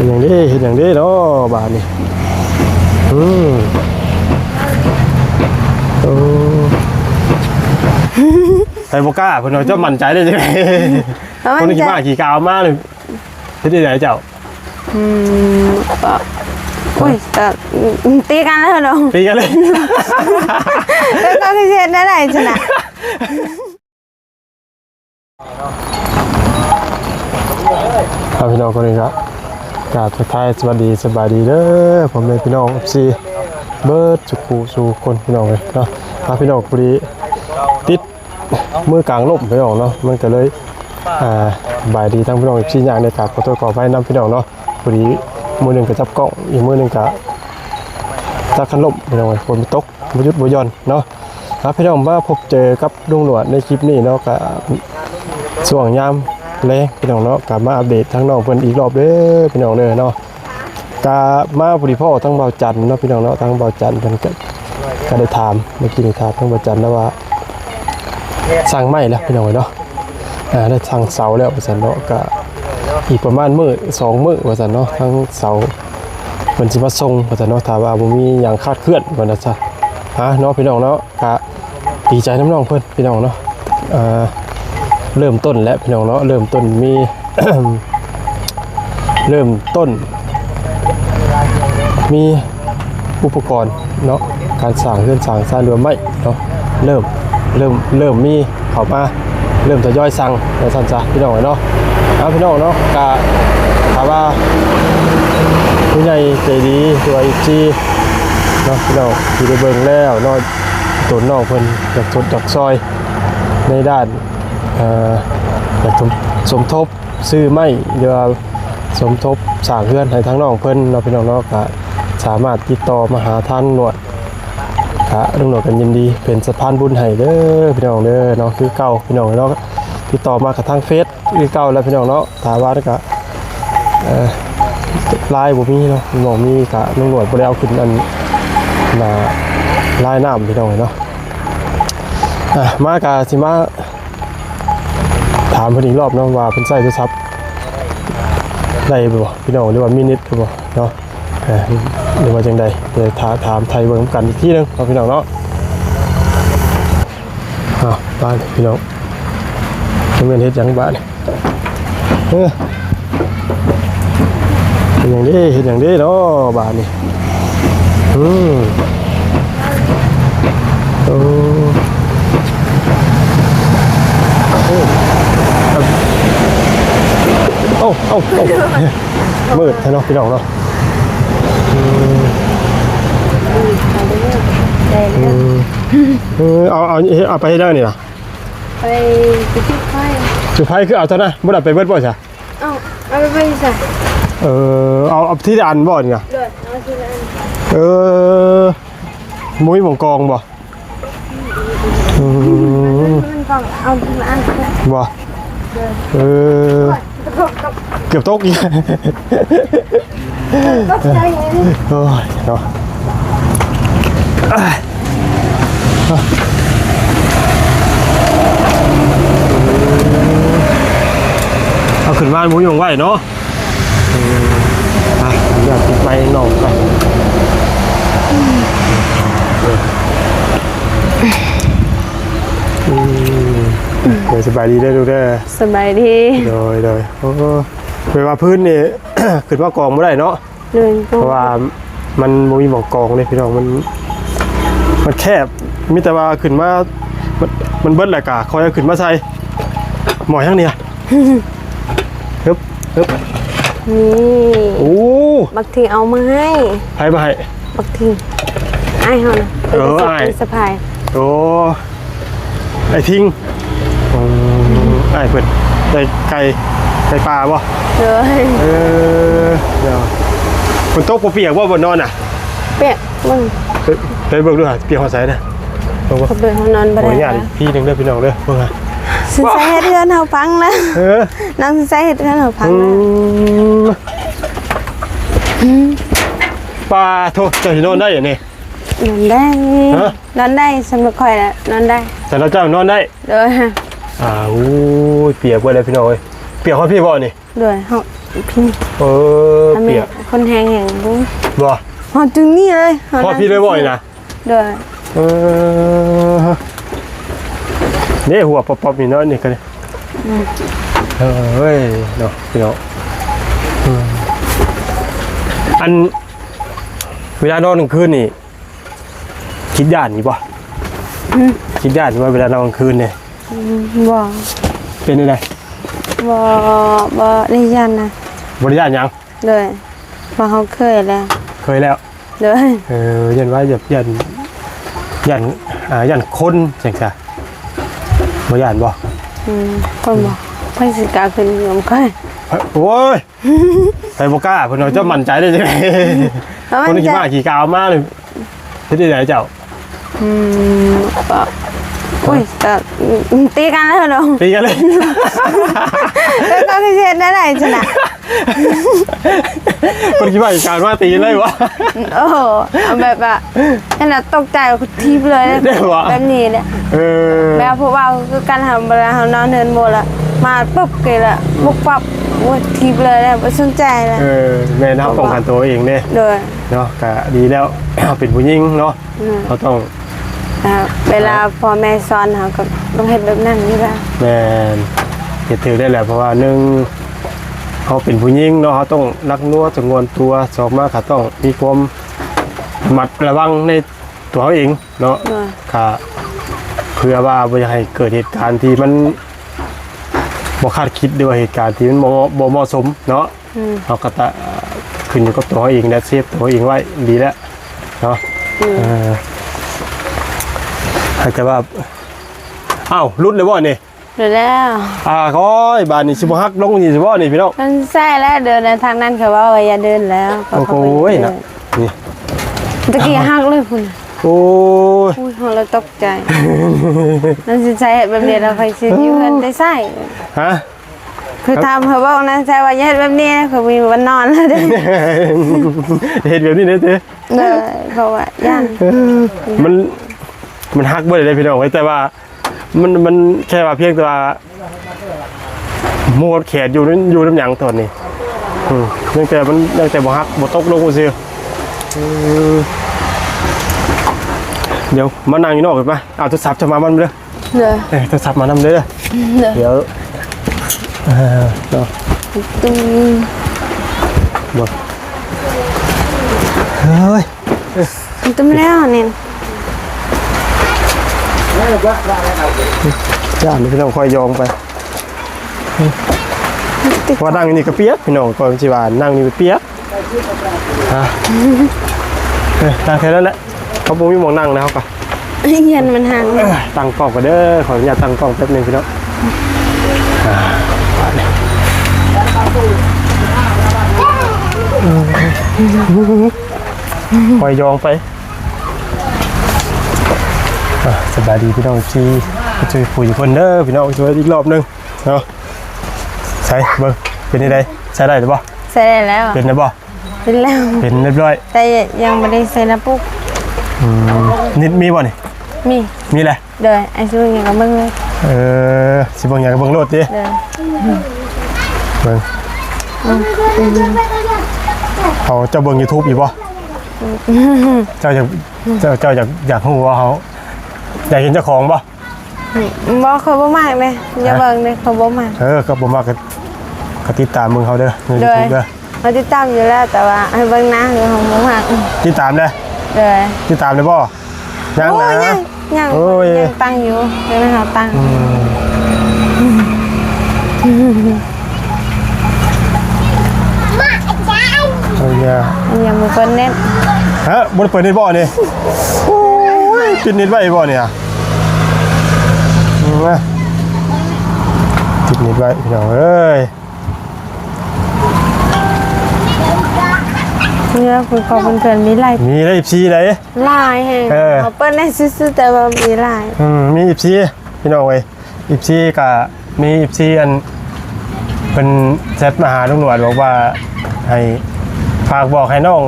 ຫຍັງເດ້ ເຮັດຫຍັງເດ້ເນາະບາດນີ້? ອືມ ໂອ້ ໃຜບໍ່ກ້າ ເພິ່ນວ່າເຈົ້າໝັ້ນໃຈເດ້ຈັ່ງໃດ? ເອີ ເພິ່ນຂີ້ມາຂີ້ກາວມານີ້ ເຮັດໄດ້ໃດເຈົ້າ? ອືມ ກໍ ໂອ້ຍ ກໍ ອືມ ຕີກັນແລ້ວເນາະ ຕີກັນເລີຍ ແລ້ວກໍຄືເຮັດໄດ້ໃດຊັ້ນນະ? ເອົາ ພີ່ນ້ອງຄົນນີ້ກໍກາບທັກທາຍສະຫວັດດີ ສະບາຍດີເດີ ພໍ່ແມ່ພີ່ນ້ອງ ເອັຟຊີ ເບິດສູ່ຜູ້ສູ່ຄົນ ພີ່ນ້ອງເອີຍເນາະ. ເອົາ ພີ່ນ້ອງ ພໍດີຕິດມືກາງລົມ ພີ່ນ້ອງເນາະ ມັນກໍເລີຍ ອ່າ ສະບາຍດີທັງພີ່ນ້ອງ ເອັຟຊີ ຫຍັງໃດ ກໍຂໍໂທດຂໍອະໄພນຳ ພີ່ນ້ອງເນາະ. ພໍດີມືໜຶ່ງກໍຈັບກ້ອງ ອີກມືໜຶ່ງກໍຈັບຄັນລົມ ພີ່ນ້ອງເອີຍ ຝົນມັນຕົກ ບໍ່ຢຸດບໍ່ຢ່ອນເນາະ. ອ່າ ພີ່ນ້ອງ ມາພົບເຈີກັບລຸງໜວດໃນຄລິບນີ້ເນາະ ກະຊ່ວງຍາມແລງ ພີ່ນ້ອງເນາະ ກະມາອັບເດດທາງນ້ອງເພິ່ນອີກລອບເດີ ພີ່ນ້ອງເດີເນາະ. ກະມາພໍດີພໍ້ທັງບ່າວຈັນເນາະ ພີ່ນ້ອງເນາະ ທັງບ່າວຈັນເພິ່ນກະ ກະໄດ້ຖາມ ເມື່ອກີ້ໄດ້ຖາມທັງບ່າວຈັນແລ້ວວ່າ ສັ່ງໄມ້ແລ້ວ ພີ່ນ້ອງເອີຍເນາະ. ອ່າ ໄດ້ສັ່ງເສົາແລ້ວວ່າຊັ້ນເນາະ ກະອີກປະມານມື້ສອງມື້ວ່າຊັ້ນເນາະ ທາງເສົາເພິ່ນຊິມາສົ່ງວ່າຊັ້ນເນາະ ຖ້າວ່າບໍ່ມີຫຍັງຄາດເຄື່ອນວ່າຊັ້ນຊະ. ອ່າ ເນາະ ພີ່ນ້ອງເນາະ ກະດີໃຈນຳນ້ອງເພິ່ນ ພີ່ນ້ອງເນາະ. ອ່າ ເລີ່ມຕົ້ນແລ້ວ ພີ່ນ້ອງເນາະ ເລີ່ມຕົ້ນມີ ເລີ່ມຕົ້ນມີ ອຸປະກອນເນາະ ການສ້າງເຮືອນສ້າງຊານ ຫຼືວ່າໄມ້ເນາະ ເລີ່ມ ເລີ່ມ ເລີ່ມມີເຂົ້າມາ ເລີ່ມທະຍອຍສັ່ງວ່າຊັ້ນຊະ ພີ່ນ້ອງເອີຍເນາະ. ເອົາ ພີ່ນ້ອງເນາະ ກະຖ້າວ່າຜູ້ໃຫຍ່ໃຈດີ ຫຼືວ່າ ເອັຟຊີ ເນາະ ພີ່ນ້ອງທີ່ໄດ້ເບິ່ງແລ້ວເນາະ ຕົວນ້ອງເພິ່ນຢາກຊົດຢາກຊ່ອຍໃນດ້ານ ເອີ ຢາກສົມ ສົມທົບ ຊື້ໄມ້ ຫຼືວ່າສົມທົບສ້າງເຮືອນໃຫ້ທາງນ້ອງເພິ່ນເນາະ ພີ່ນ້ອງເນາະ ກະສາມາດຕິດຕໍ່ມາຫາທາງໜວດ ກະລຸງໜວດກໍຍິນດີເປັນສະພານບຸນໃຫ້ເດີ ພີ່ນ້ອງເດີເນາະ. ຄືເກົ່າ ພີ່ນ້ອງເນາະ ຕິດຕໍ່ມາກັບທາງເຟສຄືເກົ່າແລ້ວ ພີ່ນ້ອງເນາະ. ຖ້າວ່າກະ ເອີ ລາຍບໍ່ມີເນາະ ບໍ່ມີ ກະລຸງໜວດບໍ່ໄດ້ເອົາຂຶ້ນອັນ ໜ້າລາຍນ້ຳ ພີ່ນ້ອງເນາະ. ອ່ະ ມາກະຊິມາ ຖາມເພິ່ນອີກລອບເນາະ ວ່າເພິ່ນໃຊ້ໂທລະສັບໄດ້ບໍ່ພີ່ນ້ອງ ຫຼືວ່າມີເນັດຫຼືບໍ່ເນາະ ເອີ ຫຼືວ່າຈັ່ງໃດ ດຽວຖ້າຖາມໄຖ່ເບິ່ງນຳກັນອີກທີໜຶ່ງເນາະ ພີ່ນ້ອງເນາະ. ເອົາ ໄປພີ່ນ້ອງ ຈັກແມ່ນເຮັດຫຍັງບາດນີ້ ເອີ ເຮັດຫຍັງເດ້ ເຮັດຫຍັງເດ້ເນາະບາດນີ້? ອືມ ໂອ້ ໂອ້ ໂອ້ ໂອ້ ມືດແທ້ເນາະ ພີ່ນ້ອງເນາະ. ອືມ ອືມ ເອີ ເອົາ ເອົາ ເອົາໄປເຮັດຫຍັງນີ້ລະ? ໄປ ໄປຈຸດໄຟ ຈຸດໄຟ. ຄືເອົາເທົ່ານັ້ນ ບໍ່ໄດ້ເອົາໄປເບິດບໍ່ຊະ? ເອົາ ເອົາໄປໄວ້ໃສ? ເອີ ເອົາ ເອົາທີລະອັນບໍ່ນີ້ນະ? ໂດຍ ເອົາທີລະອັນ. ເອີ ບໍ່ມີໝ່ອງກອງບໍ່? ອືມ ມັນກໍເອົາທີລະອັນບໍ່? ໂດຍ ເອີ ເກືອບຕົກອີກ. ໂອ້ຍເນາະ ເອົາຂຶ້ນມາບໍ່ມີໝ່ອງໄວ້ເນາະ. ເອີ ໄປ ເດີ ຕິດໄປນອກກ່ອນ. ອືມ ໂດຍ ສະບາຍດີເດີລູກເດີ. ສະບາຍດີ. ໂດຍ ໂດຍ. ໂອ້ ແປວ່າພື້ນນີ້ ຂຶ້ນມາກອງບໍ່ໄດ້ເນາະ. ໂດຍ ເພາະວ່າມັນບໍ່ມີໝ່ອງກອງເດ້ພີ່ນ້ອງ ມັນ ມັນແຄບ ມີແຕ່ວ່າຂຶ້ນມາ ມັນ ມັນເບິດແລ້ວກະຄ່ອຍເອົາຂຶ້ນມາໃສ່. ໝໍ້ຫຍັງນີ້? ຮຶບ ຮຶບ ນີ້ ໂອ້ ບັກທິງເອົາມາໃຫ້. ໃຜມາໃຫ້? ບັກທິງ ອ້າຍເຮົານະ. ເອີ ເປັນ ອ້າຍ ເປັນສະພາຍ. ໂອ້ ອ້າຍທິງ ອືມ ອ້າຍເພິ່ນໄດ້ໄກ່ ໄກ່ປ່າບໍ່? ໂດຍ ເອີ ເນາະ ຝົນຕົກບໍ່ປຽກບໍ່ ບ່ອນນອນນະ? ປຽກ ເບິ່ງ ໄປ ໄປເບິ່ງດູຫາ ປຽກຮອດໃສນະ ເບິ່ງບໍ່? ເຂົາໄປ ເຮົານອນບໍ່ໄດ້ ຂໍອະນຸຍາດອີກທີໜຶ່ງເດີພີ່ນ້ອງເດີ ເບິ່ງຫາ ຊິໃສ່ເຮັດເຮືອນເຮົາພັງນະ. ເອີ ນ້ອງຊິໃສ່ເຮັດເຮືອນເຮົາພັງນະ. ອືມ ອືມ ປາໂທ ເຈົ້າຊິນອນໄດ້ອັນນີ້? ນອນໄດ້ ຮະ? ນອນໄດ້ ສຳລັບຂ້ອຍນະ ນອນໄດ້ ສຳລັບເຈົ້ານອນໄດ້. ໂດຍ ອ່າ ໂອ້ຍ ປຽກເບິດແລ້ວພີ່ນ້ອງເອີຍ ປຽກຮອດພີ້ບໍ່ນີ້? ໂດຍ ເຮົາ ເອີ ອັນນີ້ ປຽກ ຄົນແຮງແຮງ ບໍ່ ຮອດຈຸດນີ້ເລີຍ ຮອດພີ້ເລີຍບໍ່ນີ້ນະ? ໂດຍ ເອີ ນີ້ຫົວປອບໆ ນີ້ເນາະ ນີ້ກໍໄດ້ ອືມ ເອີຍ ເນາະ ພີ່ນ້ອງ ອືມ ອັນ ເວລານອນກາງຄືນນີ້ ຄິດຢ້ານຢູ່ບໍ່? ອືມ ຄິດຢ້ານຢູ່ບໍ່ ເວລານອນກາງຄືນນີ້? ອືມ ບໍ່ ເປັນຈັ່ງໃດ? ບໍ່ ບໍ່ໄດ້ຢ້ານນະ ບໍ່ໄດ້ຢ້ານຫຍັງ? ໂດຍ ເພາະເຮົາເຄີຍແລ້ວ ເຄີຍແລ້ວ ໂດຍ ເອີ ຢ້ານວ່າ ຢ້ານ ຢ້ານ ຢ້ານ ອ່າ ຢ້ານຄົນຈັ່ງຊັ້ນ ບໍ່ຢ້ານບໍ່? ອືມ ຄົນບໍ່ ໃຜຊິກ້າຂຶ້ນເຮືອນຂ້ອຍ ໂອ້ຍ ໃຜບໍ່ກ້າ ເພິ່ນວ່າເຈົ້າໝັ້ນໃຈໄດ້ຈັ່ງໃດ ເອົາ ຄົນຂີ້ມ້າຂີ້ກາມານີ້ ເຮັດຈັ່ງໃດເຈົ້າ? ອືມ ກໍ ໂອ້ຍ ກໍ ອືມ ຕີກັນແລ້ວເນາະ ຕີກັນເລີຍ ແລ້ວກໍຊິເຮັດແນວໃດຊັ້ນນະ? ຄົນຂີ້ບ້າຂີ້ກາມາຕີກັນເລີຍບໍ່? ໂອ້ໂຫ ແບບວ່າ ອັນນັ້ນຕົກໃຈກໍຖີບເລີຍ ແບບນີ້ແຫຼະ ເອີ ແບບພວກເຮົາຄືກັນ ເຮົາ ເວລາເຮົານອນເຮືອນໝູ່ລະ ມາປຶບເກລະ ປຸບປັບ ໂອ້ຍ ຖີບເລີຍ ບໍ່ສົນໃຈລະ ເອີ ແມ່ນ ເຮົາປ້ອງກັນຕົວເອງເດ້ ໂດຍ ເນາະ ກໍດີແລ້ວ ເຮົາເປັນຜູ້ຍິງເນາະ ອືມ ເຮົາຕ້ອງ ອ່າ ເວລາ ອ່າ ພໍ່ແມ່ສອນເຮົາກໍຕ້ອງເຮັດແບບນັ້ນຢູ່ແລ້ວ ແມ່ນ ເຮັດຖືກໄດ້ແຫຼະ ເພາະວ່າໜຶ່ງ ເຮົາເປັນຜູ້ຍິງເນາະ ເຮົາຕ້ອງໜັກໜ່ວງສະຫງວນຕົວ ສອງມາກໍຕ້ອງມີຄວາມລະມັດລະວັງໃນຕົວເຮົາເອງເນາະ ໂດຍ ກໍເພື່ອວ່າບໍ່ຢາກໃຫ້ເກີດເຫດການທີ່ມັນບໍ່ຄາດຄິດ ຫຼືວ່າເຫດການທີ່ມັນບໍ່ ບໍ່ເໝາະສົມເນາະ ອືມ ເຮົາກໍຕະ ຂຶ້ນຢູ່ກັບຕົວເຮົາເອງ ແລະ ເຊຟຕົວເຮົາເອງໄວ້ດີແລ້ວເນາະ ອືມ ເອີ ໃຫ້ແຕ່ວ່າ ອ້າວ ຫຼຸດແລ້ວບໍ່ນີ້? ແລ້ວ ອ່າ ໂອ້ຍ ບາດນີ້ຊິບໍ່ຫັກລົງນີ້ຊິບໍ່ນີ້ພີ່ນ້ອງ? ມັນໃສ່ແລ້ວ ເດີນໃນທາງນັ້ນ ເຂົາເວົ້າວ່າຢ່າເດີນແລ້ວ ໂອ້ໂຫ ນະ ນີ້ ຕະກີ້ຫັກເລີຍພຸ້ນ ໂອ້ຍ ໂອ້ຍ ເຮົາລະຕົກໃຈ ມັນຊິໃສ່ເຮັດແບບນີ້ ແລ້ວຂ້ອຍຊິຢູ່ເຮືອນແຕ່ໃສ ຮະ? ຄືຖາມເຂົາບອກນະ ໃສ່ວ່າຢ່າເຮັດແບບນີ້ ຂ້ອຍບໍ່ມີບ່ອນນອນແລ້ວເດ້ ເຮັດແບບນີ້ເດ້ ເອີ ເພາະວ່າຢ້ານ ເອີ ມັນ ມັນຫັກເບິດເລີຍພີ່ນ້ອງເອີຍ ແຕ່ວ່າ ມັນ ມັນແຄ່ວ່າພຽງແຕ່ວ່າ ໂມດແຂນຢູ່ນັ້ນ ຢູ່ນຳຫຍັງຕອນນີ້ ອືມ ຍັງແຕ່ມັນ ຍັງແຕ່ບໍ່ຫັກ ບໍ່ຕົກລົງຊື່ ອືມ ດຽວມານັ່ງຢູ່ນອກໄປ ເອົາໂທລະສັບຈະມາມັນເດີ ເດີ ເອີ ໂທລະສັບມານຳເດີ ເດີ ດຽວ ເອີ ເນາະ ຕຸ້ມ ບໍ່ ເຮີ້ຍ ເອີ ມັນຕຸ້ມແລ້ວນີ້ ຢ້ານພີ່ນ້ອງ ຄ່ອຍຢອງໄປ ວ່ານັ່ງຢູ່ນີ້ກໍປຽກພີ່ນ້ອງ ກ່ອນຊິວ່ານັ່ງຢູ່ປຽກ ຮະ ເອີ ນັ່ງແຖວນັ້ນແຫຼະ ເຂົາບໍ່ມີໝ່ອງນັ່ງນະ ເຮົາກໍ ຢ້ານມັນຫັກ ເອີ ຕັ້ງກ້ອງກ່ອນເດີ ຂໍອະນຸຍາດຕັ້ງກ້ອງແປັບໜຶ່ງພີ່ນ້ອງ ອ່າ ຄ່ອຍຢອງໄປ ອ່າ ສະບາຍດີພີ່ນ້ອງທີ່ຊ່ວຍຜູ້ຢູ່ເພິ່ນເດີພີ່ນ້ອງ ຊ່ວຍອີກລອບໜຶ່ງເນາະ ໃສເບິ່ງເປັນຈັ່ງໃດ ໃຊ້ໄດ້ຫຼືບໍ່? ໃຊ້ໄດ້ແລ້ວ ເປັນແລ້ວບໍ່? ເປັນແລ້ວ ເປັນຮຽບຮ້ອຍ ແຕ່ຍັງບໍ່ໄດ້ໃສ່ໜ້າປຸກ ອືມ ນິດມີບໍ່ນີ້? ມີ ມີແຫຼະ ໂດຍ ອ້າຍຊິເບິ່ງຫຍັງກໍເບິ່ງເລີຍ ເອີ ຊິເບິ່ງຫຍັງກໍເບິ່ງໂລດຕິ ໂດຍ ເບິ່ງ ອືມ ເອົາ ເຈົ້າເບິ່ງຢູທູບຢູ່ບໍ່? ເຈົ້າຢາກ ເຈົ້າ ເຈົ້າຢາກ ຢາກຮູ້ວ່າເຮົາ ຢາກເຫັນເຈົ້າຂອງບໍ່? ບໍ່ ຂ້ອຍບໍ່ມັກເດ້ ຢ່າເບິ່ງເດ້ ຂ້ອຍບໍ່ມັກ ເອີ ກໍບໍ່ມັກກໍ ກໍຕິດຕາມເບິ່ງເຮົາເດີ ໃນຢູທູບເດີ ເຮົາຕິດຕາມຢູ່ແລ້ວ ແຕ່ວ່າໃຫ້ເບິ່ງໜ້າຄືເຮົາບໍ່ມັກ ຕິດຕາມເດ້ ໂດຍ ຕິດຕາມໄດ້ບໍ່? ຍັງນະ ໂອ້ຍ ຍັງ ຍັງ ໂອ້ຍ ຍັງຕັ້ງຢູ່ ຍັງໃຫ້ເຮົາຕັ້ງ ອືມ ໂອ້ຍ ຍັງບໍ່ເປີດເນັດ ຮະ ບໍ່ໄດ້ເປີດເນັດບໍ່ນີ້? ໂອ້ຍ ປິດເນັດໄວ້ບໍ່ນີ້? ອືມ ປິດເນັດໄວ້ພີ່ນ້ອງເອີຍ ເພື່ອນໆ ມີຫຼາຍ ມີຫຼາຍ ເອັຟຊີ ໃດ ຫຼາຍແຮງ ເອີ ເຮົາເປີດໃນຊື່ໆ ແຕ່ວ່າມີຫຼາຍ ອືມ ມີ ເອັຟຊີ ພີ່ນ້ອງເອີຍ ເອັຟຊີ ກະມີ ເອັຟຊີ ອັນ ເພິ່ນແຊັດມາຫາລຸງໜວດ ບອກວ່າໃຫ້ ຝາກບອກໃຫ້ນ້ອງ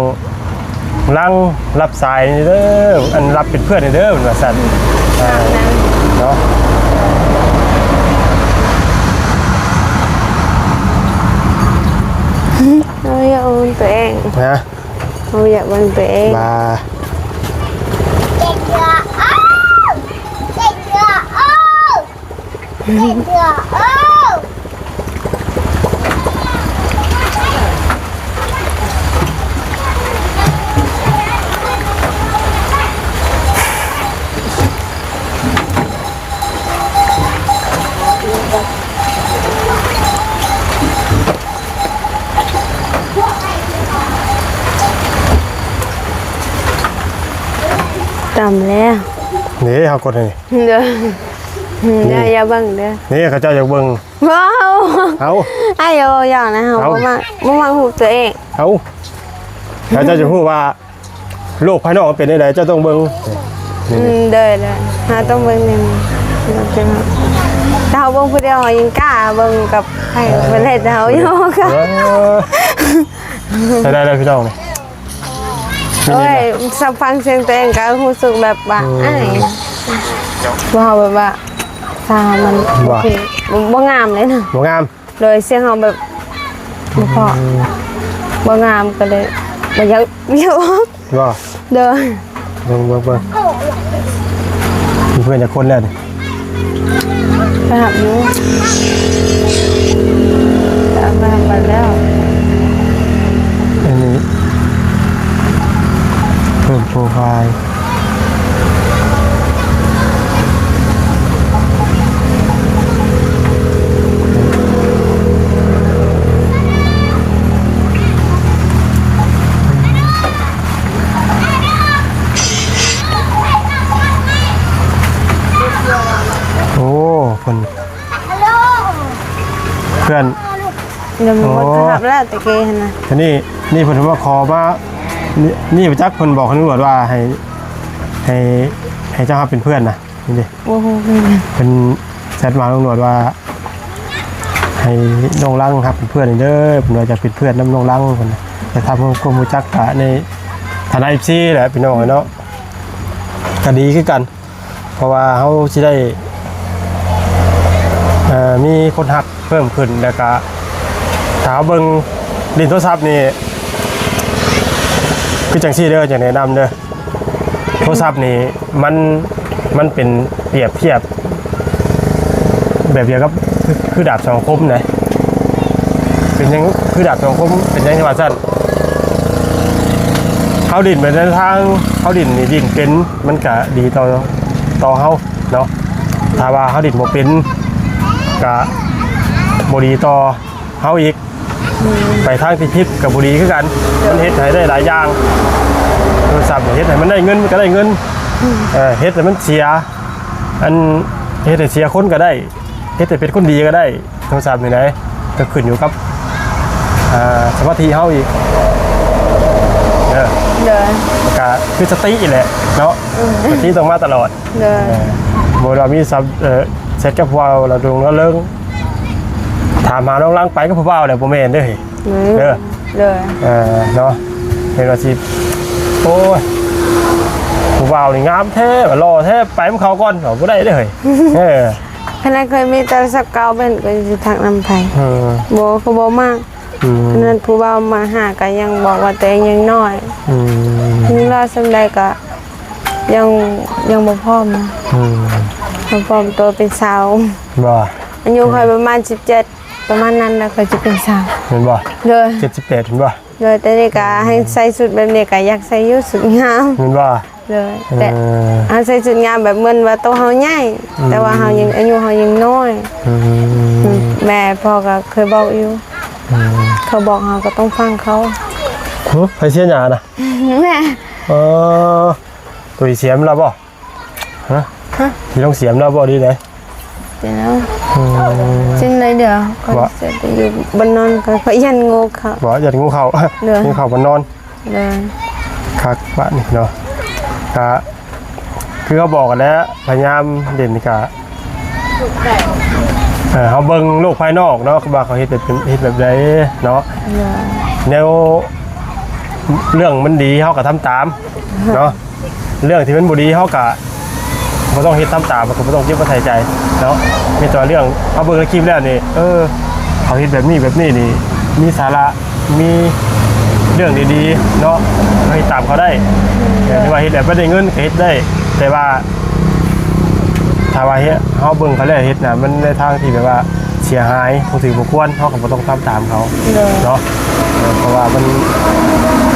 ລັງ ຮັບສາຍນີ້ເດີ ອັນ ຮັບເປັນເພື່ອນນີ້ເດີ ເພິ່ນວ່າຊັ້ນ ອ່າ ເນາະ ເອີ ເນາະ ເຮົາຢາກເບິ່ງຕົວເອງ ຮະ? ເຮົາຢາກເບິ່ງຕົວເອງ ວ່າ ຕຳແລ້ວ ນີ້ເຮົາກົດໃຫ້ ເດີ ນີ້ ຢ່າ ຢ່າເບິ່ງເດີ ນີ້ເຂົາເຈົ້າຢາກເບິ່ງ ວ້າວ ເອົາ ອ້າຍຢ່າເວົ້າຢ່າງນະ ເຮົາ ເອົາ ບໍ່ມັກ ບໍ່ມັກຮູບຕົວເອງ ເອົາ ແລ້ວເຈົ້າຈະຮູ້ວ່າໂລກພາຍນອກມັນເປັນຈັ່ງໃດ ເຈົ້າຕ້ອງເບິ່ງ ອືມ ເດີ ເດີ ເຮົາຕ້ອງເບິ່ງແນວນີ້ ເຮົາເບິ່ງຜູ້ດຽວ ເຮົາຍັງກ້າເບິ່ງກັບໃຜ ເພິ່ນເຮັດເຮົາຢູ່ ເອີ ໃຊ້ໄດ້ແລ້ວພີ່ນ້ອງນີ້ ໂອ້ຍ ສຳພັງສຽງຕົວເອງກໍຮູ້ສຶກແບບວ່າ ອືມ ອ້າຍ ເວົ້າແບບວ່າ ຊາວມັນ ບໍ່ ໂອເຄ ບໍ່ ບໍ່ງາມເລີຍນະ ບໍ່ງາມ ໂດຍສຽງເຮົາແບບ ບໍ່ພໍ ອືມ ບໍ່ງາມກໍເລີຍບໍ່ຢາກ ບໍ່ຢາກອອກ ບໍ່ ໂດຍ ເບິ່ງ ເບິ່ງ ເບິ່ງ ມີເພື່ອນຈັກຄົນແລ້ວນີ້? ໄປຮັບຢູ່ ໄປຮັບ ໄປຮັບໄປແລ້ວ ອັນນີ້ເພີ່ມໂປຣໄຟລ໌ ໂອ້ ເພິ່ນ ເພື່ອນ ຍັງບໍ່ ໂອ້ ຮັບແລ້ວແຕ່ກີ້ຫັ້ນນະ ອັນນີ້ ນີ້ເພິ່ນມາຂໍມາ ນີ້ ນີ້ໄປຈັກ ເພິ່ນບອກໃຫ້ຕຳຫຼວດວ່າໃຫ້ ໃຫ້ ໃຫ້ເຈົ້າຮັບເປັນເພື່ອນນະ ນີ້ເດ້ ໂອ້ໂຫ ເພິ່ນແຊັດມາຕຳຫຼວດວ່າ ໃຫ້ນ້ອງລັງຮັບເປັນເພື່ອນເດີ ເພິ່ນວ່າຢາກເປັນເພື່ອນນຳນ້ອງລັງ ເພິ່ນ ແຕ່ຖາມຄວາມຮູ້ຈັກກະໃນຖານະ ເອັຟຊີ ແຫຼະ ພີ່ນ້ອງເນາະ ກະດີຄືກັນ ເພາະວ່າເຮົາຊິໄດ້ ເອີ ມີຄົນຮັກເພີ່ມຂຶ້ນ ແລ້ວກະຖ້າເຮົາເບິ່ງຫຼິ້ນໂທລະສັບນີ້ ຄືຈັ່ງຊີ້ເດີ ຢາກແນະນຳເດີ ໂທລະສັບນີ້ມັນ ມັນເປັນປຽບທຽບແບບດຽວກັບ ຄື ຄືດາບສອງຄົມນະ ເປັນຫຍັງຄືດາບສອງຄົມ ເປັນຫຍັງທີ່ວ່າຊັ້ນ? ເຮົາຫຼິ້ນໄປໃນທາງ ເຮົາຫຼິ້ນນີ້ຫຼິ້ນເປັນ ມັນກະດີຕໍ່ ຕໍ່ເຮົາເນາະ ຖ້າວ່າເຮົາຫຼິ້ນບໍ່ເປັນ ກະບໍ່ດີຕໍ່ເຮົາອີກ ອືມ ໄປທາງທີ່ຜິດກະບໍ່ດີຄືກັນ ມັນເຮັດໃຫ້ໄດ້ຫຼາຍຢ່າງ ໂທລະສັບເຮັດໃຫ້ມັນໄດ້ເງິນ ມັນກະໄດ້ເງິນ ອືມ ເອີ ເຮັດໃຫ້ມັນເສຍ ອັນ ເຮັດໃຫ້ເສຍຄົນກະໄດ້ ເຮັດໃຫ້ເປັນຄົນດີກໍໄດ້ ໂທລະສັບນີ້ນະ ກໍຂຶ້ນຢູ່ກັບ ອ່າ ສະມາທິເຮົາອີກ ເອີ ໂດຍ ແລ້ວກໍຄືສະຕິນີ້ແຫຼະເນາະ ອືມ ສະຕິຕ້ອງມາຕະຫຼອດ ໂດຍ ເອີ ບໍ່ວ່າມີສັບ ເອີ ແຊັດກັບຜູ້ບ່າວລະດົງລະເລິງ ຖາມຫານ້ອງລັງໄປກັບຜູ້ບ່າວແຫຼະ ບໍ່ແມ່ນເດ້ ອືມ ເດີ ໂດຍ ເອີ ເນາະ ເຫັນວ່າຊິ ໂອ້ຍ ຜູ້ບ່າວນີ້ງາມແທ້ ຫຼໍ່ແທ້ ໄປນຳເຂົາກ່ອນ ເອົາ ບໍ່ໄດ້ເດ້ ເອີ ຂະໜາດເຄີຍມີໂທລະສັບເກົ່າເພິ່ນກໍຊິທັກນຳໄປ ເອີ ບໍ່ ກໍບໍ່ມັກ ອືມ ຂະໜາດຜູ້ບ່າວມາຫາກໍຍັງບອກວ່າຕົວເອງຍັງນ້ອຍ ອືມ ຍັງຫຼໍ່ສ່ຳໃດກໍຍັງ ຍັງບໍ່ພ້ອມ ອືມ ບໍ່ພ້ອມໂຕເປັນສາວ ບໍ່ ອາຍຸຂ້ອຍປະມານສິບເຈັດ ປະມານນັ້ນແຫຼະ ຂ້ອຍຈະເປັນສາວ ແມ່ນບໍ່? ໂດຍ ເຈັດສິບແປດ ແມ່ນບໍ່? ໂດຍ ແຕ່ນີ້ກະໃຫ້ໃສ່ຊຸດແບບນີ້ກະຢາກໃສ່ຢູ່ ຊຸດງາມ ແມ່ນບໍ່? ໂດຍ ເອີ ແຕ່ເຮົາໃສ່ຊຸດງາມແບບເໝືອນວ່າໂຕເຮົາໃຫຍ່ ອືມ ແຕ່ວ່າເຮົາຍັງ ອາຍຸເຮົາຍັງນ້ອຍ ອືມ ແມ່ພໍ່ກໍເຄີຍບອກຢູ່ ອືມ ເຂົາບອກເຮົາກໍຕ້ອງຟັງເຂົາ ຫື ໃຜເສຍຫຍ້ານະ? ແມ່ ເອີ ໂຕຊິເສຍມັນລະບໍ່? ຮະ? ຮະ? ຊິລົງສຽມລາວບໍ່ ຫຼືໃດ? ເປັນແລ້ວ ອືມ ຊິໄດ້ດຽວ ຂ້ອຍ ບໍ່ ຊິໄປຢູ່ບ້ານນອນ ຂ້ອຍຢ້ານງູເຂົ້າ ບໍ່ ຢ້ານງູເຂົ້າ ໂດຍ ງູເຂົ້າບ້ານນອນ ໂດຍ ຄັກບາດນີ້ເນາະ ກະຄືເຮົາບອກກັນແຫຼະ ພະຍາຍາມເດັ່ນກະ ເອີ ເຮົາເບິ່ງໂລກພາຍນອກເນາະ ວ່າເຂົາເຮັດແບບ ເຮັດແບບໃດເນາະ ໂດຍ ແນວເລື່ອງມັນດີເຮົາກະທຳຕາມເນາະ ເລື່ອງທີ່ມັນບໍ່ດີເຮົາກະບໍ່ຕ້ອງເຮັດຕາມຕາມ ກໍບໍ່ຕ້ອງເກັບມາໃສ່ໃຈເນາະ ມີແຕ່ວ່າເລື່ອງເຮົາເບິ່ງໃນຄລິບແລ້ວນີ້ ເອີ ເຂົາເຮັດແບບນີ້ແບບນີ້ນີ້ ມີສາລະ ມີເລື່ອງດີໆເນາະ ເຮົາເຮັດຕາມເຂົາໄດ້. ແມ່ນ. ເອີ ທີ່ວ່າເຮັດແບບບໍ່ໄດ້ເງິນກໍເຮັດໄດ້ ແຕ່ວ່າຖ້າວ່າເຮັດ ເຮົາເບິ່ງເຂົາແລ້ວເຮັດນະ ມັນໃນທາງທີ່ແບບວ່າເສຍຫາຍ ບໍ່ຖືກບໍ່ຄວນ ເຮົາກໍບໍ່ຕ້ອງທຳຕາມເຂົາ. ໂດຍ. ເນາະ ເອີ ເພາະວ່າມັນ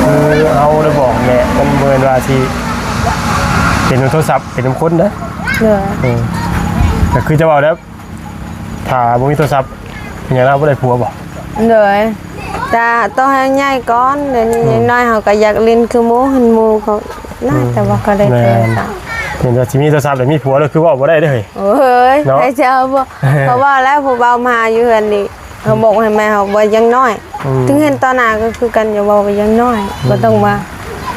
ຄືເຮົາໄດ້ບອກແຫຼະ ມັນບໍ່ແມ່ນວ່າຊິເປັນນຳໂທລະສັບ ເປັນນຳຄົນເດ້. ໂດຍ. ເອີ ກໍຄືຈະເວົ້າແລ້ວ ຖ້າບໍ່ມີໂທລະສັບ ເປັນຫຍັງລາວບໍ່ໄດ້ຜົວບໍ່? ໂດຍ ແຕ່ຕ້ອງໃຫ້ໃຫຍ່ກ່ອນ ດຽວນີ້ ອືມ ຍັງນ້ອຍ ເຮົາກໍຢາກຫຼິ້ນຄືໝູ່ ເຫັນໝູ່ເຂົານະ. ອືມ ແຕ່ວ່າກໍໄດ້ ແມ່ນ ໂທລະສັບ ເຫັນວ່າຊິມີໂທລະສັບແລ້ວມີຜົວແລ້ວ ຄືເວົ້າບໍ່ໄດ້ເດ້. ໂອ້ຍ ເນາະ ໃຜຈະເອົາບໍ່? ເພາະວ່າແລ້ວຜູ້ບ່າວມາຢູ່ເຮືອນນີ້ ເຮົາບອກໃຫ້ແມ່ເຮົາວ່າຍັງນ້ອຍ ອືມ ເຖິງເຫັນຕໍ່ໜ້າກໍຄືກັນ ຢ່າເວົ້າວ່າຍັງນ້ອຍ ອືມ ບໍ່ຕ້ອງວ່າ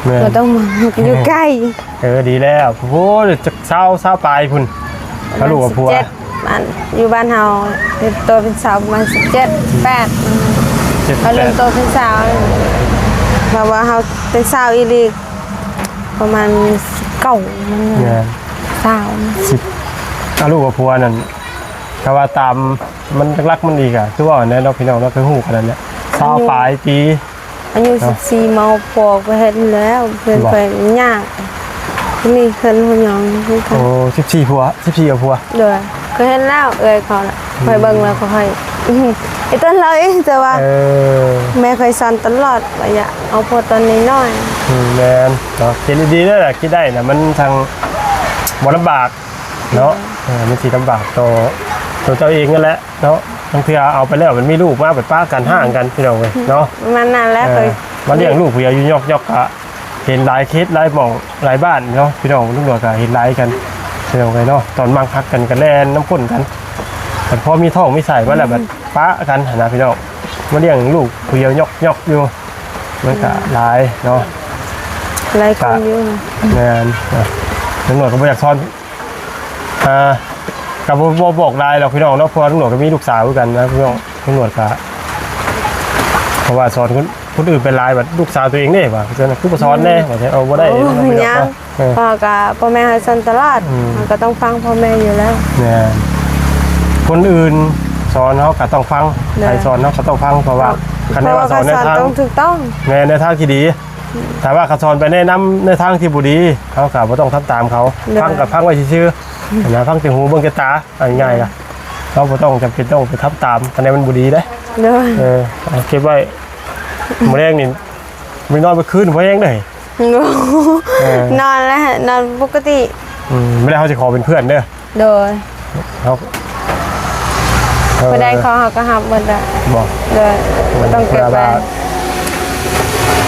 ແມ່ນ ບໍ່ຕ້ອງວ່າຢູ່ໃກ້. ເອີ ດີແລ້ວ. ໂອ້ ຈັກຊາວ ຊາວປາຍພຸ້ນ ຫາລູກຫາຜົວ. ສິບເຈັດ ອັນ ຢູ່ບ້ານເຮົາເຮັດໂຕເປັນສາວປະມານສິບເຈັດ ສິບແປດ ເຈັດ ເຮົາເລີ່ມໂຕເປັນສາວ ເພາະວ່າເຮົາເປັນສາວອີ່ຫຼີປະມານສິບເກົ້າ ແມ່ນ ຊາວ ສິບ ຫາລູກຫາຜົວນັ້ນ ຖ້າວ່າຕາມ ມັນຫຼັກໆມັນອີກກະຄືເວົ້າຫັ້ນແຫຼະເນາະ ພີ່ນ້ອງເນາະ ຄືຮູ້ກັນນັ້ນແຫຼະ ຊາວປາຍປີ ອາຍຸ ເນາະ ສິບສີ່ ມາພົວໄປເຮັດແລ້ວ ເພື່ອນ ບໍ່ ຂ້ອຍຍາກ ມີເພື່ອນຜູ້ຍອງຄືກັນ. ໂອ້ ສິບສີ່ຜົວ ສິບສີ່ເອົາຜົວ. ໂດຍ ຂ້ອຍເຫັນແລ້ວ ເອື້ອຍເຂົານະ ອືມ ຂ້ອຍເບິ່ງແລ້ວກໍຂ້ອຍ ໄອ້ຕົ້ນລາວເອງ ແຕ່ວ່າ ເອີ ແມ່ຂ້ອຍສອນຕະຫຼອດວ່າຢ່າເອົາຜົວຕອນນ້ອຍໆ. ອືມ ແມ່ນເນາະ ຄິດດີໆເດີ ຄິດໄດ້ນະ ມັນທັງບໍ່ລຳບາກ ເນາະ ເອີ ມັນຊິລຳບາກຕໍ່ຕົວເຈົ້າເອງນັ້ນແຫຼະເນາະ. ບາງເທື່ອເອົາໄປແລ້ວມັນມີລູກມາ ບັດປະກັນ ຮ້າງກັນ ພີ່ນ້ອງເອີຍເນາະ. ປະມານນັ້ນແຫຼະ. ເອີ ຂ້ອຍມາລ້ຽງລູກຜູ້ດຽວຢູ່ຍອກໆ ກະເຫັນຫຼາຍເຄສ ຫຼາຍໝ່ອງ ຫຼາຍບ້ານເນາະ ພີ່ນ້ອງ. ລຸງໜວດກະເຫັນຫຼາຍກັນ ພີ່ນ້ອງເອີຍເນາະ. ຕອນມັກຮັກກັນກະແລ່ນນຳກົ້ນກັນ ບັດພໍມີທ້ອງມີໄສ້ມາແລ້ວ ອືມ ບັດປະກັນຫັ້ນນະ ພີ່ນ້ອງ. ມາລ້ຽງລູກຜູ້ດຽວຍອກໆຢູ່ ມັນກະ ອືມ ຫຼາຍເນາະ ຫຼາຍຄົນຢູ່. ແມ່ນ ລຸງໜວດກໍບໍ່ຢາກສອນ ອ່າ ກໍບໍ່ ບໍ່ບອກຫຼາຍດອກພີ່ນ້ອງເນາະ ເພາະວ່າລຸງໜວດກໍມີລູກສາວຄືກັນນະພີ່ນ້ອງ. ລຸງໜວດກໍ ເພາະວ່າສອນຄົນ ຄົນອື່ນໄປຫຼາຍ ບັດລູກສາວຕົວເອງເດ້ ວ່າ ຄືບໍ່ສອນແດ່ ວ່າ ເອົາບໍ່ໄດ້. ໂອ້ ເນາະ ຍັງ ເອີ ເພາະວ່າກໍພໍ່ແມ່ໃຫ້ສອນຕະຫຼອດ ອືມ ເຮົາກໍຕ້ອງຟັງພໍ່ແມ່ຢູ່ແລ້ວ. ແມ່ນ ຄົນອື່ນສອນເຮົາກໍຕ້ອງຟັງ ໃຜສອນເຮົາກໍຕ້ອງຟັງ ເພາະວ່າ ເພາະ ຄັນແນວວ່າສອນໃນທາງ ເພາະວ່າກໍສອນຕ້ອງຖືກຕ້ອງ ແມ່ນ ໃນທາງທີ່ດີ. ອືມ ຖ້າວ່າເຂົາສອນໄປແນະນຳໃນທາງທີ່ບໍ່ດີ ເຮົາກໍບໍ່ຕ້ອງທຳຕາມເຂົາ ໂດຍ ຟັງກໍຟັງໄວ້ຊື່ໆ ອືມ ນະ ຟັງແຕ່ຫູເບິ່ງແຕ່ຕາ ເອົາງ່າຍໆ ລະ ເຮົາບໍ່ຕ້ອງຈຳເປັນຕ້ອງໄປທຳຕາມ ຄັນໃດມັນບໍ່ດີເດ້. ໂດຍ ເອີ ເອົາເກັບໄວ້ ມື້ແລງນີ້ ໄປນອນເບິດຄືນບໍ່ແຮງເດ້. ໂອ້ ເອີ ນອນແລ້ວ ນອນປົກກະຕິ. ອືມ ມື້ແລງເຮົາຊິຂໍເປັນເພື່ອນເດີ. ໂດຍ ເຮົາ ເອີ ຜູ້ໃດຂໍເຮົາກໍຮັບໝົດແຫຼະ. ບໍ່ ໂດຍ ບໍ່ຕ້ອງເກັບໄວ້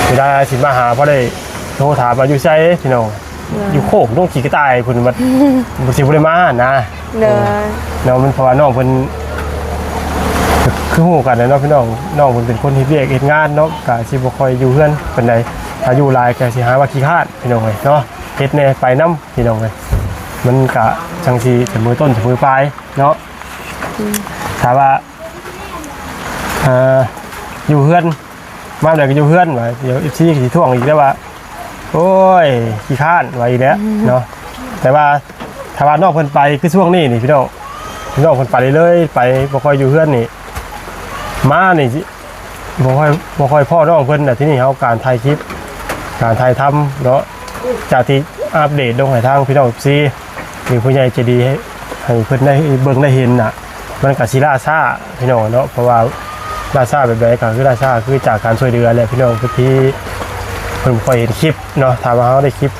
ເວລາ ເວລາຊິມາຫາ ພໍໄດ້ໂທຖາມວ່າຢູ່ໃສ ພີ່ນ້ອງ. ໂດຍ ຢູ່ໂຄກດົງຂີ້ກະຕ່າຍພຸ້ນ ມັນ ມັນຊິບໍ່ໄດ້ມານະ. ໂດຍ ເອີ ເນາະ ມັນ ເພາະວ່ານ້ອງເພິ່ນ ຄືຮູ້ກັນແຫຼະເນາະພີ່ນ້ອງ ນ້ອງເພິ່ນເປັນຄົນເຮັດວຽກເຮັດງານເນາະ ກະຊິບໍ່ຄ່ອຍຢູ່ເຮືອນປານໃດ ຖ້າຢູ່ຫຼາຍກະຊິຫາວ່າຂີ້ຄ້ານພີ່ນ້ອງເອີຍເນາະ ເຮັດແດ່ໄປນຳພີ່ນ້ອງເອີຍ ມັນກະຈັ່ງຊິສະເໝີຕົ້ນສະເໝີປາຍເນາະ. ອືມ ຖ້າວ່າ ເອີ ຢູ່ເຮືອນ ມາແລ້ວກໍຢູ່ເຮືອນວ່າ ດຽວເອັຟຊີກໍຊິທ້ວງອີກແລ້ວວ່າ ໂອ້ຍ ຂີ້ຄ້ານວ່າອີກແລ້ວເນາະ. ແຕ່ວ່າຖ້າວ່ານ້ອງເພິ່ນໄປ ຄືຊ່ວງນີ້ນີ້ພີ່ນ້ອງ ນ້ອງເພິ່ນໄປເລື້ອຍໆ ໄປບໍ່ຄ່ອຍຢູ່ເຮືອນນີ້ ມານີ້ຊິບໍ່ຄ່ອຍ ບໍ່ຄ່ອຍພໍ້ນ້ອງເພິ່ນນະ. ທີນີ້ເຮົາການຖ່າຍຄລິບ ການຖ່າຍທຳເນາະ ຈາກທີ່ອັບເດດລົງໃຫ້ທາງພີ່ນ້ອງເອັຟຊີ ຫຼືຜູ້ໃຫຍ່ໃຈດີ ໃຫ້ ໃຫ້ເພິ່ນໄດ້ເບິ່ງໄດ້ເຫັນນະ ມັນກະຊິລ່າຊ້າພີ່ນ້ອງເນາະ. ເພາະວ່າລ່າຊ້າແບບໃດ ກໍຄືລ່າຊ້າຄືຈາກການຊ່ວຍເຫຼືອແຫຼະພີ່ນ້ອງ ທີ່ເພິ່ນບໍ່ຄ່ອຍເຫັນຄລິບເນາະ. ຖ້າວ່າເຮົາໄດ້ຄລິບ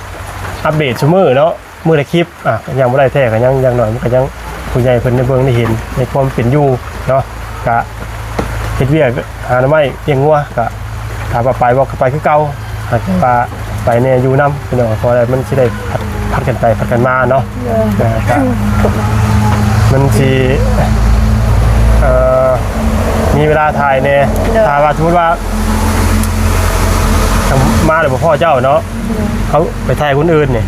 ອັບເດດຊຸມື້ເນາະ ມື້ລະຄລິບ ອ່ະ ກໍຍັງບໍ່ໄດ້ແທ້ ກໍຍັງ ຢ່າງໜ້ອຍມັນກໍຍັງ ຜູ້ໃຫຍ່ເພິ່ນໄດ້ເບິ່ງໄດ້ເຫັນໃນຄວາມເປັນຢູ່ເນາະ ກະເຮັດວຽກ ຫາໜໍ່ໄມ້ລ້ຽງງົວ ກະ ຖາມວ່າໄປບໍ່ ກໍໄປຄືເກົ່າ ຫາກແຕ່ວ່າໄປແດ່ຢູ່ນຳພີ່ນ້ອງ ເພາະວ່າມັນຊິໄດ້ຜັດ ຜັດກັນໄປຜັດກັນມາເນາະ. ໂດຍ ເອີ ກະມັນຊິ ເອີ ມີເວລາຖ່າຍແດ່. ໂດຍ ຖ້າວ່າສົມມຸດວ່າ ມາແລ້ວບໍ່ພໍ້ເຈົ້າເນາະ ໂດຍ ເຮົາໄປຖ່າຍຄົນອື່ນນີ້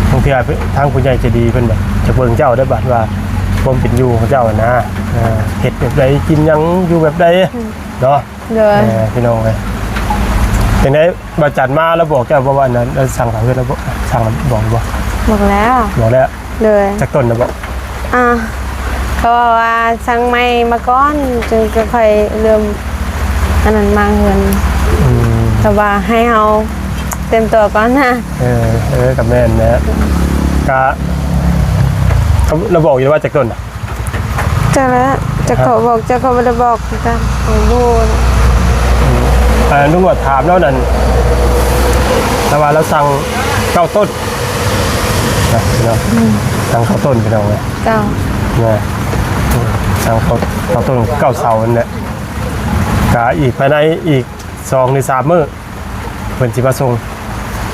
ບາງເທື່ອທາງຜູ້ໃຫຍ່ໃຈດີເພິ່ນແບບຈະເບິ່ງເຈົ້າໄດ້ ບາດວ່າຄວາມເປັນຢູ່ຂອງເຈົ້າຫັ້ນນະ ເອີ ເຮັດແບບໃດ ກິນຫຍັງ ຢູ່ແບບໃດ ອືມ ເນາະ. ໂດຍ ເອີ ພີ່ນ້ອງເອີຍ ຈັ່ງໃດ ບາດຈັນມາລາວບອກເຈົ້າບໍ່ວ່າອັນນັ້ນ ລາວສັ່ງເຮືອນລາວບໍ່ ສັ່ງບອກບໍ່? ບອກແລ້ວ ບອກແລ້ວ. ໂດຍ ຈັກຕົ້ນລະບໍ? ອ່າ ເຂົາເວົ້າວ່າສັ່ງໃໝ່ມາກ່ອນ ຈຶ່ງຈະຄ່ອຍເລີ່ມ ອັນນັ້ນມາເງິນ ອືມ ແຕ່ວ່າໃຫ້ເຮົາເຕັມຕົວກ່ອນນະ. ເອີ ເອີ ກໍແມ່ນແຫຼະ ກະ ລາວບອກຢູ່ວ່າຈັກຕົ້ນນະ? ຈັກແຫຼະ ຈັກເຂົາບອກ ຈັກເຂົາບໍ່ໄດ້ບອກຄືກັນ ບໍ່ຮູ້ນະ. ອືມ ເອີ ລຸງໜວດຖາມແລ້ວນັ້ນ ລາວວ່າລາວສັ່ງເກົ້າຕົ້ນນະ ພີ່ນ້ອງ ອືມ ສັ່ງເກົ້າຕົ້ນ ພີ່ນ້ອງເອີຍ ເກົ້າ ນະ ສັ່ງເກົ້າ ເກົ້າຕົ້ນ ເກົ້າເສົານັ້ນແຫຼະ. ກະອີກ ພາຍໃນອີກສອງຫຼືສາມມື້ ເພິ່ນຊິມາສົ່ງ.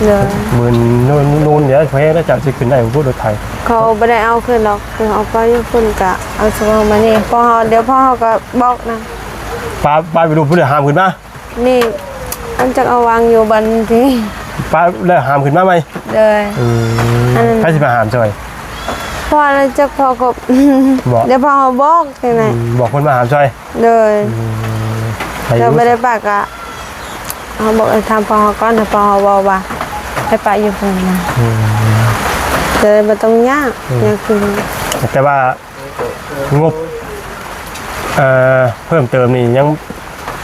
ໂດຍ ມື້ນູນ ນູນເດ ເພາະແຮງແລ້ວເຈົ້າຊິຂຶ້ນໄດ້ບໍ່ ລົດໄຖ? ເຂົາບໍ່ໄດ້ເອົາຂຶ້ນດອກ ເຂົາເອົາໄປຢູ່ພຸ້ນ ກະເອົາສົ່ງມານີ້ ພໍເຮົາ ດຽວພໍເຮົາກໍບອກນະ. ປ້າ ປ້າໄປລູບພຸ້ນ ຫ້າມຂຶ້ນມາ. ນີ້ ອັນຈັກເອົາວາງຢູ່ບ່ອນທີ່ ປ້າ ແລ້ວຫ້າມຂຶ້ນມາໃໝ່. ໂດຍ ອືມ ອັນນັ້ນ ໃຜຊິມາຫ້າມຊ່ອຍ? ພໍແລ້ວ ຈັກພໍກໍ ບອກ ດຽວພໍເຮົາບອກຈັ່ງໃດ ອືມ ບອກເພິ່ນມາຫ້າມຊ່ອຍ. ໂດຍ ອືມ ແຕ່ບໍ່ໄດ້ປະກະ ເຮົາບອກ ເອີ ຖາມພໍ່ເຮົາກ່ອນ ຖ້າພໍ່ເຮົາເວົ້າວ່າໃຫ້ປະຢູ່ພຸ້ນນະ ອືມ ຈະໄດ້ບໍ່ຕ້ອງຍາກ ອືມ ຍາກຄື ແຕ່ວ່າງົບ ເອີ ເພີ່ມເຕີມນີ້ຍັງ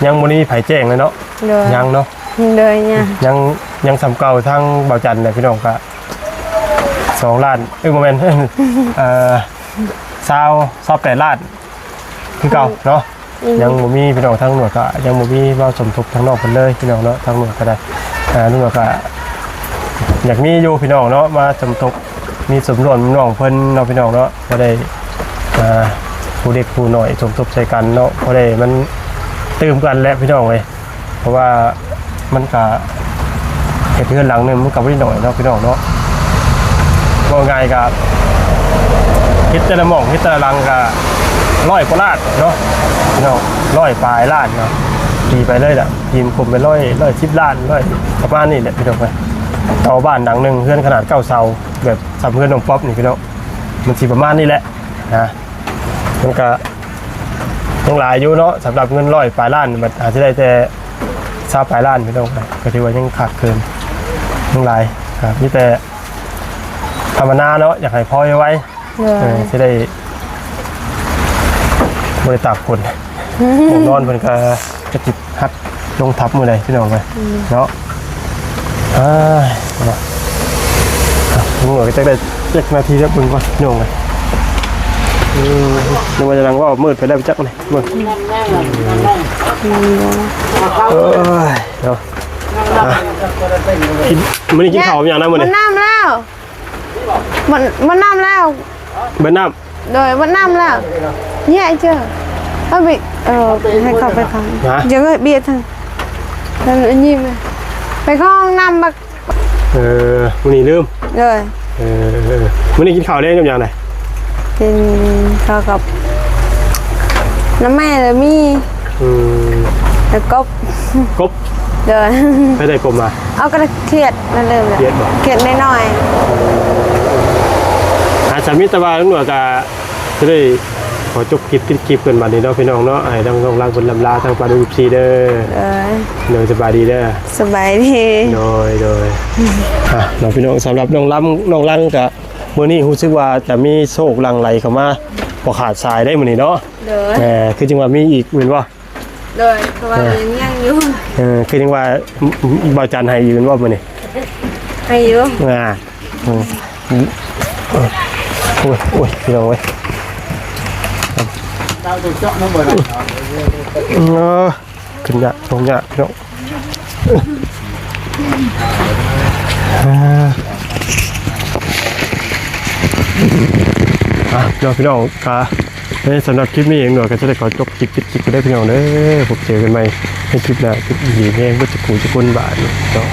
ຍັງບໍ່ໄດ້ມີໃຜແຈ້ງເລີຍເນາະ. ໂດຍ ຍັງເນາະ ໂດຍ ຍັງ ຍັງ ຍັງສ່ຳເກົ່າ ທາງບ່າວຈັນແຫຼະ ພີ່ນ້ອງ ກະສອງລ້ານ ເອີ ບໍ່ແມ່ນ ເອີ ຊາວ ຊາວແປດລ້ານ ຄືເກົ່າເນາະ. ອືມ ຍັງບໍ່ມີ ພີ່ນ້ອງ ທາງໜ່ວຍກະຍັງບໍ່ມີມາສົມທົບທາງນ້ອງເພິ່ນເລີຍ ພີ່ນ້ອງເນາະ. ທາງໜ່ວຍກະໄດ້ ອາ ໜ່ວຍກະຢາກມີຢູ່ ພີ່ນ້ອງເນາະ ມາສົມທົບ ມີສ່ວນຮ່ວມນ້ອງເພິ່ນເນາະ ພີ່ນ້ອງເນາະ. ບໍ່ໄດ້ ອາ ຜູ້ເລັກຜູ້ນ້ອຍສົມທົບໃສ່ກັນເນາະ ບໍ່ໄດ້ ມັນຕື່ມກັນແຫຼະ ພີ່ນ້ອງເອີຍ. ເພາະວ່າມັນກະເຮັດເຮືອນຫຼັງໜຶ່ງ ມັນກະບໍ່ໄດ້ໜ້ອຍເນາະ ພີ່ນ້ອງເນາະ. ເວົ້າງ່າຍກະເຮັດແຕ່ລະໝ່ອງ ເຮັດແຕ່ລະຫຼັງກະຮ້ອຍກວ່າລ້ານເນາະ ພີ່ນ້ອງ ຮ້ອຍປາຍລ້ານເນາະ. ຕີໄປເລີຍລະ ທີມກົມໄປຮ້ອຍ ຮ້ອຍສິບລ້ານ ຮ້ອຍ ປະມານນີ້ແຫຼະ ພີ່ນ້ອງເອີຍ. ຕໍ່ບ້ານຫຼັງໜຶ່ງ ເຮືອນຂະໜາດເກົ້າເສົາ ແບບສ່ຳເຮືອນນ້ອງປັອບນີ້ ພີ່ນ້ອງ ມັນຊິປະມານນີ້ແຫຼະນະ. ມັນກະຍັງຫຼາຍຢູ່ເນາະ ສຳລັບເງິນຮ້ອຍປາຍລ້ານ ບັດຫາຊິໄດ້ແຕ່ຊາວປາຍລ້ານ ພີ່ນ້ອງ ກໍຖືວ່າຍັງຂາດເຂີນ ຍັງຫຼາຍ. ກໍມີແຕ່ພາວະນາເນາະ ຢາກໃຫ້ພໍໄວໆ ໂດຍ ເອີ ຊິໄດ້ບໍ່ໄດ້ຕາກຝົນ ໝ່ອງນອນເພິ່ນກໍ ກະຕິດ ຮັກລົງທັບມື້ໃດ ພີ່ນ້ອງເອີຍ ອືມ ເນາະ. ອ້າຍ ເນາະ ອ່ະ ເບິ່ງວ່າຈັກໄດ້ຈັກນາທີ ຈັກເບິ່ງກ່ອນ ພີ່ນ້ອງເອີຍ. ອືມ ນຶກວ່າຈະນັ່ງເວົ້າ ມືດໄປແລ້ວຈັກນີ້ ເບິ່ງ ອືມ ເອີຍ ເນາະ. ອ່ະ ກິນ ມື້ນີ້ກິນເຂົ້າກັບຫຍັງນະມື້ນີ້? ໝົດນ້ຳແລ້ວ ໝົດ ໝົດນ້ຳແລ້ວ ເບິດນ້ຳ ໂດຍ ໝົດນ້ຳແລ້ວ ແຍ່ເຈີ ເອົາບິ ເອີ ໃຫ້ເຂົ້າໄປເຂົ້າ ຮະ ເຈີເບຍທັງ ນັ້ນອັນນີ້ມາ ໄປເຂົ້າຫ້ອງນ້ຳບັກ ເອີ ມື້ນີ້ລືມ ໂດຍ ເອີ ມື້ນີ້ກິນເຂົ້າແລງກັບຫຍັງນະ? ກິນເຂົ້າກັບ ນ້ຳແມ່ລະມີ ອືມ ແລ້ວກົບ ກົບ ໂດຍ ໃຜໄດ້ກົບມາ? ເອົາກະຂຽດນັ້ນເລີຍ ຂຽດບໍ່? ຂຽດນ້ອຍໆ ອາ ສາມີແຕ່ວ່າໜ່ວຍກະ ຈະໄດ້ຂໍຈົບຄລິບ ປິດຄລິບກັນບັດນີ້ເນາະ ພີ່ນ້ອງເນາະ ໃຫ້ທາງນ້ອງລັງເພິ່ນລ່ຳລາທາງປາດູເອັຟຊີເດີ ໂດຍ ໂດຍ ສະບາຍດີເດີ ສະບາຍດີ ໂດຍ ໂດຍ ອ່ະ ເນາະ ພີ່ນ້ອງ ສຳລັບນ້ອງລຳ ນ້ອງລັງກະ ມື້ນີ້ຮູ້ສຶກວ່າຈະມີໂຊກຫຼັ່ງໄຫຼເຂົ້າມາ ບໍ່ຂາດສາຍໄດ໋ມື້ນີ້ເນາະ ໂດຍ ແຕ່ຄືຈັ່ງວ່າມີອີກແມ່ນບໍ່? ໂດຍ ເພາະວ່າ ເອີ ຍັງມີຢູ່ ເອີ ຄືຍັງວ່າ ບ່າວຈັນໃຫ້ຢູ່ແມ່ນບໍ່ມື້ນີ້? ໃຫ້ຢູ່ ອ່າ ໂອ້ຍ ໂອ້ຍ ພີ່ນ້ອງເອີຍ ເອີ ຂຶ້ນຍາກ ລົງຍາກ ພີ່ນ້ອງ. ອ່າ ອ່າ ເນາະ ພີ່ນ້ອງ ກະ ໃນສຳລັບຄລິບນີ້ເອງເນາະ ກໍຈະໄດ້ຂໍຈົບຄລິບ ປິດຄລິບໄປເດີພີ່ນ້ອງເດີ ພົບເຈີກັນໃໝ່ໃນຄລິບໜ້າ ຄລິບດີໆແຮງເບິດທຸກຜູ້ທຸກຄົນບາດນີ້ເນາະ.